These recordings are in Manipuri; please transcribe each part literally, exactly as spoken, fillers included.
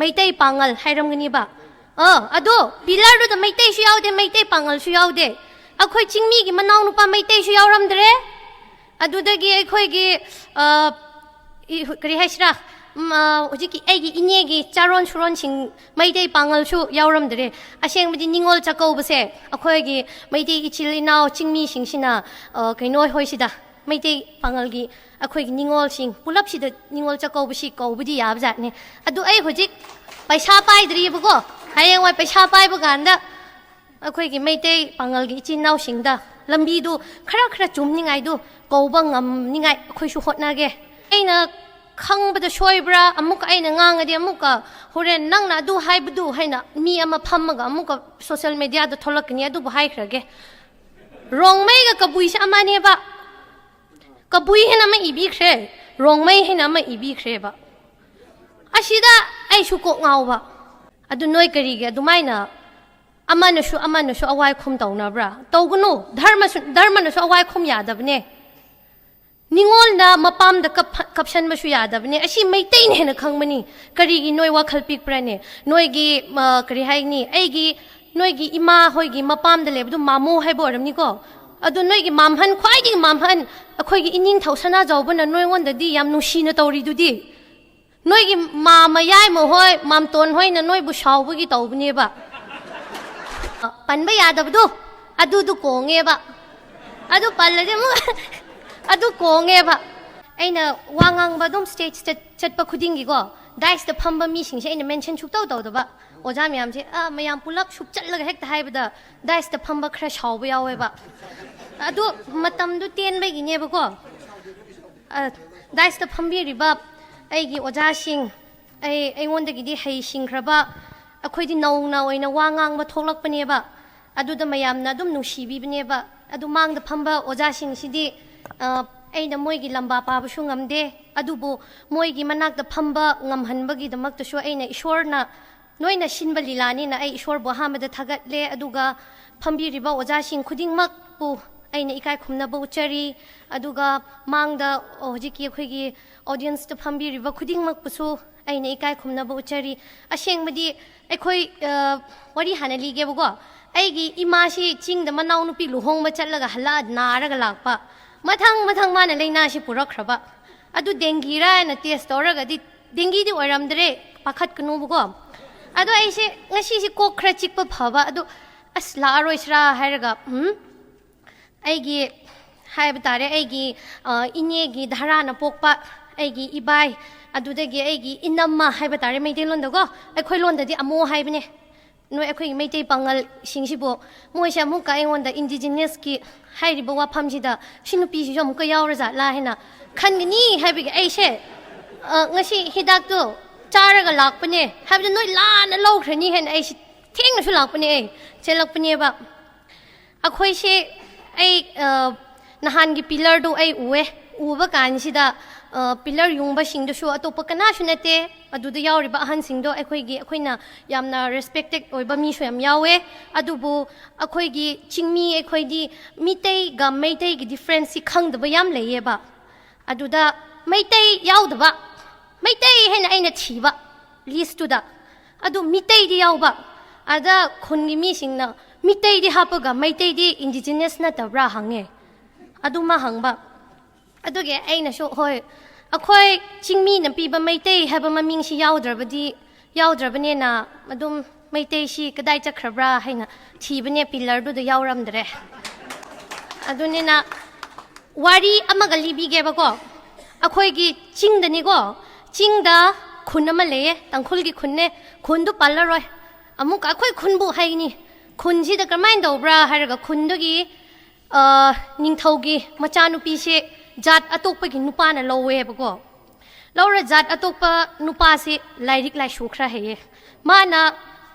ꯃꯩꯇꯩ ꯄꯥꯉꯜ ꯍꯥꯏꯔꯝꯒꯅꯤꯕ꯫ ꯑ ꯑꯗꯣ ꯄꯤꯂꯔꯗꯨꯗ ꯃꯩꯇꯩꯁꯨ ꯌꯥꯎꯗꯦ, ꯃꯩꯇꯩ ꯄꯥꯉꯜꯁꯨ ꯌꯥꯎꯗꯦ꯫ ꯑꯩꯈꯣꯏ ꯆꯤꯡꯃꯤꯒꯤ ꯃꯅꯥꯎꯅꯨꯄꯥ ꯃꯩꯇꯩꯁꯨ ꯌꯥꯎꯔꯝꯗ꯭ꯔꯦ꯫ ꯑꯗꯨꯗꯒꯤ ꯑꯩꯈꯣꯏꯒꯤ ꯑ, ꯏ- ꯀꯔꯤ ꯍꯥꯏꯁꯤꯔꯥ, ꯎꯝ, ꯑ, ꯍꯧꯖꯤꯛꯀꯤ ꯑꯩꯒꯤ ꯏꯅꯦꯒꯤ ꯆꯥꯔꯣꯟ ꯁꯨꯔꯣꯟꯁꯤꯡ ꯃꯩꯇꯩ ꯄꯥꯉꯜꯁꯨ ꯌꯥꯎꯔꯝꯗ꯭ꯔꯦ꯫ ꯑꯁꯦꯡꯕꯗꯤ ꯅꯤꯉꯣꯜ ꯆꯥꯛꯀꯧꯕꯁꯦ ꯑꯩꯈꯣꯏꯒꯤ ꯃꯩꯇꯩ ꯏꯆꯤꯜ ꯏꯅꯥꯎ ꯆꯤꯡꯃꯤꯁꯤꯡꯁꯤꯅ, ꯑ, ꯀꯩꯅꯣ ꯍꯣꯏꯁꯤꯗ, ꯃꯩꯇꯩ ꯄꯥꯉꯜꯒꯤ ꯑꯩꯈꯣꯏꯒꯤ ꯅꯤꯉꯣꯜꯁꯤꯡ ꯄꯨꯂꯞꯁꯤꯗ ꯅꯤꯉꯣꯜ ꯆꯥꯛꯀꯧꯕꯁꯤ ꯀꯧꯕꯗꯤ ꯌꯥꯕꯖꯥꯠꯅꯤ꯫ ꯑꯗꯨ ꯑꯩ ꯍꯧꯖꯤꯛ ꯄꯩꯁꯥ ꯄꯥꯏꯗ꯭ꯔꯤꯕꯀꯣ, ꯍꯌꯦꯡꯋꯥꯏ ꯄꯩꯁꯥ ꯄꯥꯏꯕ ꯀꯥꯟꯗ ꯑꯩꯈꯣꯏꯒꯤ ꯃꯩꯇꯩ ꯄꯥꯉꯜꯒꯤ ꯏꯆꯤꯟ ꯏꯅꯥꯎꯁꯤꯡꯗ ꯂꯝꯕꯤꯗꯨ ꯈꯔ ꯈꯔ ꯆꯨꯝꯅꯤꯡꯉꯥꯏꯗꯨ ꯀꯧꯕ ꯉꯝꯅꯤꯡꯉꯥꯏ ꯑꯩꯈꯣꯏꯁꯨ ꯍꯣꯠꯅꯒꯦ꯫ ꯑꯩꯅ ꯈꯪꯕꯗ ꯁꯣꯏꯕ꯭ꯔꯥ, ꯑꯃꯨꯛꯀ ꯑꯩꯅ ꯉꯥꯡꯉꯗꯤ ꯑꯃꯨꯛꯀ ꯍꯣꯔꯦꯟ ꯅꯪꯅ ꯑꯗꯨ ꯍꯥꯏꯕꯗꯨ ꯍꯥꯏꯅ ꯃꯤ ꯑꯃ ꯐꯝꯃꯒ ꯑꯃꯨꯛꯀ ꯁꯣꯁꯦꯜ ꯃꯦꯗꯤꯌꯥꯗ ꯊꯣꯛꯂꯛꯀꯅꯤ꯫ ꯑꯗꯨꯕꯨ ꯍꯥꯏꯈ꯭ꯔꯒꯦ, ꯔꯣꯡꯃꯩꯒ ꯀꯕꯨꯏꯁꯦ ꯑꯃꯅꯦꯕ꯫ ꯀꯕꯨꯏ ꯍꯥꯏꯅ ꯑꯃ ꯏꯕꯤꯈ꯭ꯔꯦ, ꯔꯣꯡꯃꯩ ꯍꯥꯏꯅ ꯑꯃ ꯏꯕꯤꯈ꯭ꯔꯦꯕ꯫ ꯑꯁꯤꯗ ꯑꯩꯁꯨ ꯀꯣꯛ ꯉꯥꯎꯕ꯫ ꯑꯗꯨ ꯅꯣꯏ ꯀꯔꯤꯒꯤ ꯑꯗꯨꯃꯥꯏꯅ ꯑꯃꯅꯁꯨ ꯑꯃꯅꯁꯨ ꯑꯋꯥꯏ ꯈꯨꯝ ꯇꯧꯅꯕ꯭ꯔꯥ? ꯇꯧꯒꯅꯨ꯫ ꯙꯔꯃꯁꯨ, ꯙꯔꯃꯅꯁꯨ ꯑꯋꯥꯏ ꯈꯨꯝ ꯌꯥꯗꯕꯅꯦ꯫ ꯅꯤꯉꯣꯜꯅ ꯃꯄꯥꯝꯗ ꯀꯞ- ꯀꯞꯁꯟꯕꯁꯨ ꯌꯥꯗꯕꯅꯦ꯫ ꯑꯁꯤ ꯃꯩꯇꯩꯅ ꯍꯦꯟꯅ ꯈꯪꯕꯅꯤ꯫ ꯀꯔꯤꯒꯤ ꯅꯣꯏ ꯋꯥꯈꯜ ꯄꯤꯛꯄ꯭ꯔꯥꯅꯦ? ꯅꯣꯏꯒꯤ, ꯑ, ꯀꯔꯤ ꯍꯥꯏꯒꯅꯤ, ꯑꯩꯒꯤ, ꯅꯣꯏꯒꯤ ꯏꯃꯥ ꯍꯣꯏꯒꯤ ꯃꯄꯥꯝꯗ ꯂꯩꯕꯗꯨ ꯃꯥꯃꯣ ꯍꯥꯏꯕ ꯑꯣꯏꯔꯝꯅꯤꯀꯣ꯫ ꯑꯗꯨ ꯅꯣꯏꯒꯤ ꯃꯥꯝꯍꯟ, ꯈ꯭ꯋꯥꯏꯗꯒꯤ ꯃꯥꯝꯍꯟ, ꯑꯩꯈꯣꯏꯒꯤ ꯏꯅꯤꯡꯊꯧ ꯁꯅꯥꯖꯥꯎꯕꯅ ꯅꯣꯏꯉꯣꯟꯗꯗꯤ ꯌꯥꯝ ꯅꯨꯡꯁꯤꯅ ꯇꯧꯔꯤꯗꯨꯗꯤ꯫ ꯅꯣꯏꯒꯤ ꯃꯥꯃ ꯌꯥꯏꯃ ꯍꯣꯏ, ꯃꯥꯝꯇꯣꯟ ꯍꯣꯏꯅ ꯅꯣꯏꯕꯨ ꯁꯥꯎꯕꯒꯤ ꯇꯧꯕꯅꯦꯕ꯫ ꯄꯟꯕ ꯌꯥꯗꯕꯗꯨ, ꯑꯗꯨꯗꯨ ꯀꯣꯡꯉꯦꯕ꯫ ꯑꯗꯨ ꯄꯜꯂꯗꯤ ꯑꯃꯨꯛ ꯑꯗꯨ ꯀꯣꯡꯉꯦꯕ꯫ ꯑꯩꯅ ꯋꯥ ꯉꯥꯡꯕ ꯑꯗꯨꯝ ꯁ꯭ꯇꯦꯖꯇ ꯆꯠꯄ ꯈꯨꯗꯤꯡꯒꯤꯀꯣ, ꯗꯥꯏꯁꯇ ꯐꯝꯕ ꯃꯤꯁꯤꯡꯁꯦ ꯑꯩꯅ ꯃꯦꯟꯁꯟ ꯁꯨꯛꯇꯧ ꯇꯧꯗꯕ꯫ ꯑꯣꯖꯥ ꯃꯌꯥꯝꯁꯦ, ꯑ, ꯃꯌꯥꯝ ꯄꯨꯂꯞ ꯁꯨꯞꯆꯠꯂꯒ ꯍꯦꯛꯇ ꯍꯥꯏꯕꯗ ꯗꯥꯏꯁꯇ ꯐꯝꯕ ꯈꯔ ꯁꯥꯎꯕ ꯌꯥꯎꯋꯦꯕ꯫ ꯑꯗꯨ ꯃꯇꯝꯗꯨ ꯇꯦꯟꯕꯒꯤꯅꯦꯕꯀꯣ꯫ ꯑ, ꯗꯥꯏꯁꯇ ꯐꯝꯕꯤꯔꯤꯕ ꯑꯩꯒꯤ ꯑꯣꯖꯥꯁꯤꯡ, ꯑꯩ, ꯑꯩꯉꯣꯟꯗꯒꯤꯗꯤ ꯍꯩꯁꯤꯡꯈ꯭ꯔꯕ, ꯑꯩꯈꯣꯏꯗꯤ ꯅꯧꯅ ꯑꯣꯏꯅ ꯋꯥ ꯉꯥꯡꯕ ꯊꯣꯛꯂꯛꯄꯅꯦꯕ꯫ ꯑꯗꯨꯗ ꯃꯌꯥꯝꯅ ꯑꯗꯨꯝ ꯅꯨꯡꯁꯤꯕꯤꯕꯅꯦꯕ꯫ ꯑꯗꯨ ꯃꯥꯡꯗ ꯐꯝꯕ ꯑꯣꯖꯥꯁꯤꯡꯁꯤꯗꯤ, ꯑ, ꯑꯩꯅ ꯃꯣꯏꯒꯤ ꯂꯝꯕꯥ ꯄꯥꯕꯁꯨ ꯉꯝꯗꯦ꯫ ꯑꯗꯨꯕꯨ ꯃꯣꯏꯒꯤ ꯃꯅꯥꯛꯇ ꯐꯝꯕ ꯉꯝꯍꯟꯕꯒꯤꯗꯃꯛꯇꯁꯨ ꯑꯩꯅ ꯏꯁꯣꯔꯅ ꯅꯣꯏꯅ ꯁꯤꯟꯕ ꯂꯤꯂꯥꯅꯤꯅ ꯑꯩ ꯏꯁꯣꯔꯕꯨ ꯑꯍꯥꯟꯕꯗ ꯊꯥꯒꯠꯂꯦ꯫ ꯑꯗꯨꯒ ꯐꯝꯕꯤꯔꯤꯕ ꯑꯣꯖꯥꯁꯤꯡ ꯈꯨꯗꯤꯡꯃꯛꯄꯨ ꯑꯩꯅ ꯏꯀꯥꯏ ꯈꯨꯝꯅꯕ ꯎꯠꯆꯔꯤ꯫ ꯑꯗꯨꯒ ꯃꯥꯡꯗ ꯍꯧꯖꯤꯛꯀꯤ ꯑꯩꯈꯣꯏꯒꯤ audienceꯇ ꯐꯝꯕꯤꯔꯤꯕ ꯈꯨꯗꯤꯡꯃꯛꯄꯨꯁꯨ ꯑꯩꯅ ꯏꯀꯥꯏ ꯈꯨꯝꯅꯕ ꯎꯠꯆꯔꯤ꯫ ꯑꯁꯦꯡꯕꯗꯤ ꯑꯩꯈꯣꯏ, ꯑ, ꯋꯥꯔꯤ ꯍꯥꯟꯅ ꯂꯤꯒꯦꯕꯀꯣ꯫ ꯑꯩꯒꯤ ꯏꯃꯥꯁꯤ ꯆꯤꯡꯗ ꯃꯅꯥꯎꯅꯨꯄꯤ ꯂꯨꯍꯣꯡꯕ ꯆꯠꯂꯒ ꯍꯜꯂꯛꯑ ꯅꯥꯔꯒ ꯂꯥꯛꯄ꯫ ꯃꯊꯪ ꯃꯊꯪ ꯃꯥꯅ ꯂꯥꯏꯅꯥꯁꯤ ꯄꯨꯔꯛꯈ꯭ꯔꯕ꯫ ꯑꯗꯨ dengueꯔꯥ ꯍꯥꯏꯅ test ꯇꯧꯔꯒꯗꯤ dengueꯗꯤ ꯑꯣꯏꯔꯝꯗ꯭ꯔꯦ, ꯄꯥꯈꯠꯀꯅꯨꯕꯀꯣ꯫ ꯑꯗꯣ ꯑꯩꯁꯦ ꯉꯁꯤꯁꯦ ꯀꯣꯛ ꯈꯔ ꯆꯤꯛꯄ ꯐꯕ, ꯑꯗꯣ ꯑꯁ ꯂꯥꯛꯑꯔꯣꯏꯁꯤꯔꯥ ꯍꯥꯏꯔꯒ, ꯎꯝ, ꯑꯩꯒꯤ ꯍꯥꯏꯕ ꯇꯥꯔꯦ, ꯑꯩꯒꯤ, ꯑ, ꯏꯅꯦꯒꯤ ꯙꯔꯥꯅ ꯄꯣꯛꯄ ꯑꯩꯒꯤ ꯏꯕꯥꯏ, ꯑꯗꯨꯗꯒꯤ ꯑꯩꯒꯤ ꯏꯅꯝꯃ ꯍꯥꯏꯕ ꯇꯥꯔꯦ ꯃꯩꯇꯩꯂꯣꯟꯗꯀꯣ, ꯑꯩꯈꯣꯏ ꯂꯣꯟꯗꯗꯤ ꯑꯃꯣ ꯍꯥꯏꯕꯅꯦ꯫ ꯅꯣꯏ ꯑꯩꯈꯣꯏꯒꯤ ꯃꯩꯇꯩ ꯄꯥꯉꯜꯁꯤꯡꯁꯤꯕꯨ ꯃꯣꯏꯁꯦ ꯑꯃꯨꯛꯀ ꯑꯩꯉꯣꯟꯗ indigenousꯀꯤ ꯍꯥꯏꯔꯤꯕ ꯋꯥꯐꯝꯁꯤꯗ ꯁꯤ ꯅꯨꯄꯤꯁꯤꯁꯨ ꯑꯃꯨꯛꯀ ꯌꯥꯎꯔꯖꯥꯠꯂꯥ ꯍꯥꯏꯅ ꯈꯟꯒꯅꯤ ꯍꯥꯏꯕꯒꯤ ꯑꯩꯁꯦ, ꯑ, ꯉꯁꯤ ꯍꯤꯗꯥꯛꯇꯣ ꯆꯥꯔꯒ ꯂꯥꯛꯄꯅꯦ꯫ ꯍꯥꯏꯕꯗꯤ ꯅꯣꯏ ꯂꯥꯟꯅ ꯂꯧꯈ꯭ꯔꯅꯤ ꯍꯥꯏꯅ ꯑꯩꯁꯦ ꯊꯦꯡꯅꯁꯨ ꯂꯥꯛꯄꯅꯦ, ꯑꯩ ꯆꯦꯜꯂꯛꯄꯅꯦꯕ꯫ ꯑꯩꯈꯣꯏꯁꯦ, ꯑꯩ, ꯑ, ꯅꯍꯥꯟꯒꯤ pillarꯗꯨ ꯑꯩ ꯎꯑꯦ꯫ ꯎꯕ ꯀꯥꯟꯁꯤꯗ, ꯑ, pillar ꯌꯨꯡꯕꯁꯤꯡꯗꯨꯁꯨ ꯑꯇꯣꯞꯄ ꯀꯅꯥꯁꯨ ꯅꯠꯇꯦ꯫ ꯑꯗꯨꯗ ꯌꯥꯎꯔꯤꯕ ꯑꯍꯟꯁꯤꯡꯗꯣ ꯑꯩꯈꯣꯏꯒꯤ, ꯑꯩꯈꯣꯏꯅ ꯌꯥꯝꯅ respected ꯑꯣꯏꯕ ꯃꯤꯁꯨ ꯌꯥꯝ ꯌꯥꯎꯋꯦ꯫ ꯑꯗꯨꯕꯨ ꯑꯩꯈꯣꯏꯒꯤ ꯆꯤꯡꯃꯤ ꯑꯩꯈꯣꯏꯗꯤ ꯃꯤꯇꯩꯒ ꯃꯩꯇꯩꯒꯤ differenceꯁꯤ ꯈꯪꯗꯕ ꯌꯥꯝ ꯂꯩꯌꯦꯕ꯫ ꯑꯗꯨꯗ ꯃꯩꯇꯩ ꯌꯥꯎꯗꯕ, ꯃꯩꯇꯩ ꯍꯥꯏꯅ ꯑꯩꯅ ꯊꯤꯕ listꯇꯨꯗ꯫ ꯑꯗꯨ ꯃꯤꯇꯩꯗꯤ ꯌꯥꯎꯕ꯫ ꯑꯗ ꯈꯨꯟꯒꯤ ꯃꯤꯁꯤꯡꯅ, "ꯃꯤꯇꯩꯗꯤ ꯍꯥꯞꯄꯒ ꯃꯩꯇꯩꯗꯤ indigenous ꯅꯠꯇꯕ꯭ꯔꯥ?" ꯍꯪꯉꯦ꯫ ꯑꯗꯨꯃ ꯍꯪꯕ꯫ ꯑꯗꯨꯒꯤ ꯑꯩꯅꯁꯨ, "ꯍꯣꯏ, ꯑꯩꯈꯣꯏ ꯆꯤꯡꯃꯤꯅ ꯄꯤꯕ ꯃꯩꯇꯩ ꯍꯥꯏꯕ ꯃꯃꯤꯡꯁꯤ ꯌꯥꯎꯗ꯭ꯔꯕꯗꯤ, ꯌꯥꯎꯗ꯭ꯔꯕꯅꯤꯅ ꯑꯗꯨꯝ ꯃꯩꯇꯩꯁꯤ ꯀꯗꯥꯏ ꯆꯠꯈ꯭ꯔꯕ꯭ꯔꯥ ꯍꯥꯏꯅ ꯊꯤꯕꯅꯦ, pillarꯗꯨꯗ ꯌꯥꯎꯔꯝꯗ꯭ꯔꯦ꯫" ꯑꯗꯨꯅꯤꯅ ꯋꯥꯔꯤ ꯑꯃꯒ ꯂꯤꯕꯤꯒꯦꯕꯀꯣ꯫ ꯑꯩꯈꯣꯏꯒꯤ ꯆꯤꯡꯗꯅꯤꯀꯣ, ꯆꯤꯡꯗ ꯈꯨꯟ ꯑꯃ ꯂꯩꯌꯦ, ꯇꯥꯡꯈꯨꯜꯒꯤ ꯈꯨꯟꯅꯦ꯫ ꯈꯨꯟꯗꯨ ꯄꯜꯂꯔꯣꯏ, ꯑꯃꯨꯛꯀ ꯑꯩꯈꯣꯏ ꯈꯨꯟꯕꯨ ꯍꯥꯏꯒꯅꯤ꯫ ꯈꯨꯟꯁꯤꯗ ꯀꯔꯝꯍꯥꯏꯅ ꯇꯧꯕ꯭ꯔꯥ ꯍꯥꯏꯔꯒ ꯈꯨꯟꯗꯨꯒꯤ, ꯑ, ꯅꯤꯡꯊꯧꯒꯤ ꯃꯆꯥꯅꯨꯄꯤꯁꯦ ꯖꯥꯠ ꯑꯇꯣꯞꯄꯒꯤ ꯅꯨꯄꯥꯅ ꯂꯧꯋꯦꯕꯀꯣ꯫ ꯂꯧꯔ ꯖꯥꯠ ꯑꯇꯣꯞꯄ ꯅꯨꯄꯥꯁꯤ ꯂꯥꯏꯔꯤꯛ ꯂꯥꯏꯁꯨ ꯈꯔ ꯍꯩꯌꯦ꯫ ꯃꯥꯅ